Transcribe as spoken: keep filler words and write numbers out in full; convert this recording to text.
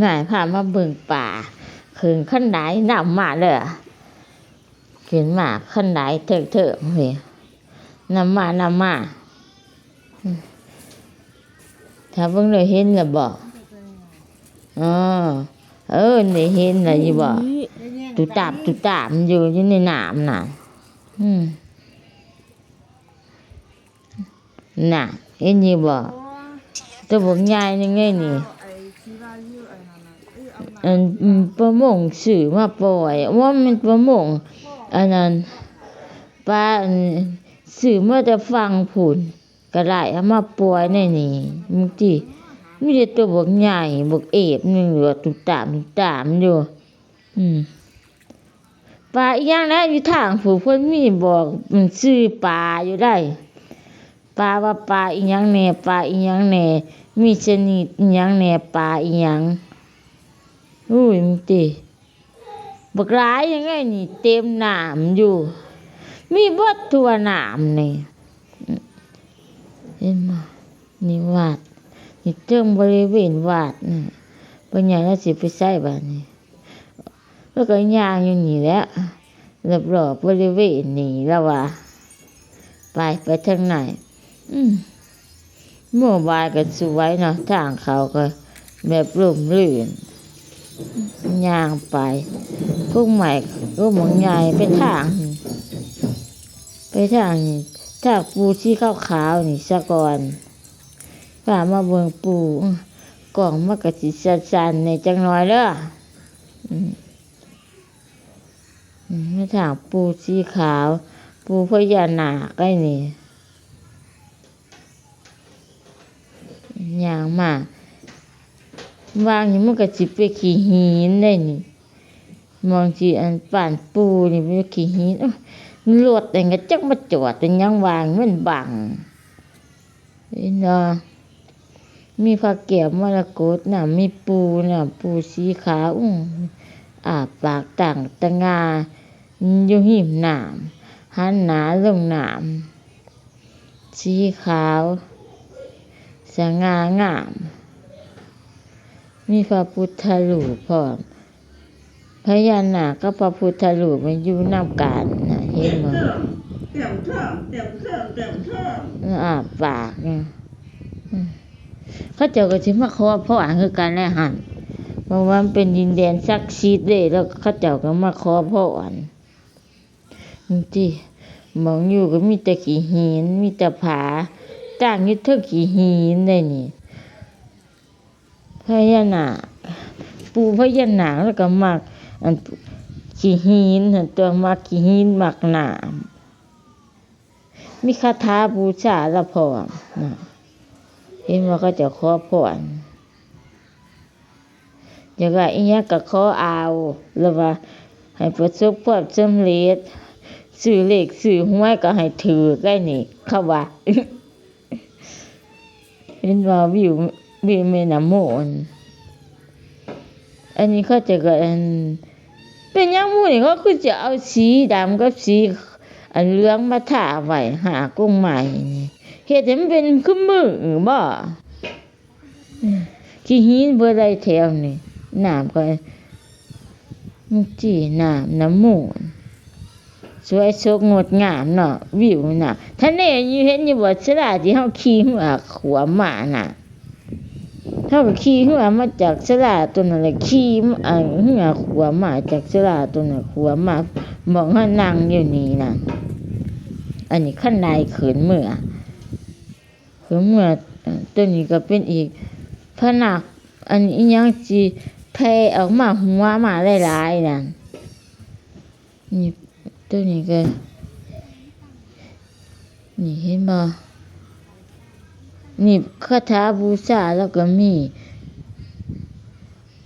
นายพามาเบิ่งป่า ขึ้นคันไดนำมาเด้อ ขึ้นมาคันไดเถิงๆ เฮ้ย นำมา นำมา อืม ถ้าเบิ่งได้เห็นแล้วบ่ อ๋อ เออ ได้เห็นแล้วอยู่บ่ ตุตาม ตุตามอยู่ อยู่ในน้ำน่ะ อืม น่ะ เห็นอยู่บ่ ตัวบักใหญ่นึงไงนี่ อัน อืม ประมงซื้อมาปล่อย ว่ามันประมง อันนั้น ปลา อัน ซื้อมาแต่ฝั่งพุ้น ก็ได้เอามาปล่อยในนี่ บางทีมีแต่ตัวบักใหญ่ บักเอฟหนึ่ง หรือว่าตุตาม ตุตามอยู่ อืม ปลาอีหยังนะ อยู่ทางผู้เพิ่นมีบอก อืม ชื่อปลาอยู่ได้ ปลาว่าปลาอีหยังแน่ ปลาอีหยังแน่ มีชนิดอีหยังแน่ ปลาอีหยัง อุ้ย มันติ บักหลายยังไงนี่ เต็มน้ำอยู่ มีเบิดทั่วน้ำนี่ เห็นบ่ นี่วัด นี่เทิงบริเวณวัดนี่ ปัญญาแล้วสิไปใส่บาดนี้ แล้วก็ย่างอยู่นี่แหละ รอบๆบริเวณนี่แล้วว่า ไป ไปทางไหน อืม เมื่อวานก็สวยเนาะ ทางเขาก็แบบร่มรื่น ย่างไป พวกใหม่ พวกหมองใหญ่ไปทาง ไปทางนี้ ทางปูสีขาวๆนี่ซะก่อน พามาเบิ่งปู กล้องมันก็สิสั่นๆแหน่จักหน่อยเด้อ อืม อืม มาทางปูสีขาว ปูพญานาคไอ้นี่ ย่างมา วางนี่มันก็สิเป็นขี้หินได้นี่ มองสิอันป่านปูนี่เป็นขี้หิน เอ้อ รถอันก็จักมาจอดเป็นหยังวางมันบัง เห็นบ่ มีพระแก้วมรกตน่ะ มีปูน่ะ ปูสีขาว อื้อ อ้าปากตั้งตะงา อยู่ริมน้ำ หันหน้าลงน้ำ สีขาว สง่างาม มีพระพุทธรูปพร้อม พญานาคกับพระพุทธรูปมันอยู่นำกันน่ะ เห็นบ่ เตรียมเทิง เตรียมเทิง เตรียมเทิง อ้าปากน่ะ อืม เขาเจ้าก็สิมาขอพรคือกันแหละหั่น เพราะว่ามันเป็นดินแดนศักดิ์สิทธิ์เด้ แล้วเขาเจ้าก็มาขอพร นี่ติ หม่องอยู่ก็มีแต่ขี้หิน มีแต่ผา ตั้งอยู่เทิงขี้หินได้นี่ พญานาค ปู่พญานาคแล้วก็มัก อัน ขี้หินหั่นตัว มักขี้หิน มักน้ำ มีคาถาบูชาละพร้อมนะ เห็นว่าเขาเจ้าขอพร อยากได้อิหยังก็ขอเอา แล้วว่าให้ประสบความสำเร็จ ซื้อเลขซื้อหวยก็ให้ถืกได้นี่ เขาว่า เห็นว่าวิว วิวแม่น้ำโมน อันนี้เขาเจ้าก็ อัน เป็นหยังหมู่นี่เขาคือจะเอาสีดำกับสี อันเหลืองมาทาไว้หากงไม้นี่ เฮ็ดให้มันเป็นคือมือบ่ ขี้หินเบิดเลยแถวนี่ น้ำก็ มันจีน้ำน้ำมูล สวยสดงดงามเนาะ วิวน่ะ ทะเลอยู่ เห็นอยู่บ่ ศาลาที่เฮาขี่เฮือขวมมาน่ะ เฮาก็ขี่เฮือมาจากศาลาตัวนั้นแหละ ขี่ อ่า เฮือขวมมาจากศาลาตัวนั้น ขวมมา หม่องเฮานั่งอยู่นี่น่ะ อันนี้คันไดขึ้นเมือ คือเมื่อ เอ่อ ตัวนี้ก็เป็นอีกพญานาค อันอิหยังสิแผ่ออกมาหัวมาหลายๆนั่น นี่ ตัวนี้ก็ นี่เห็นบ่ นี่คาถาบูชาแล้วก็มี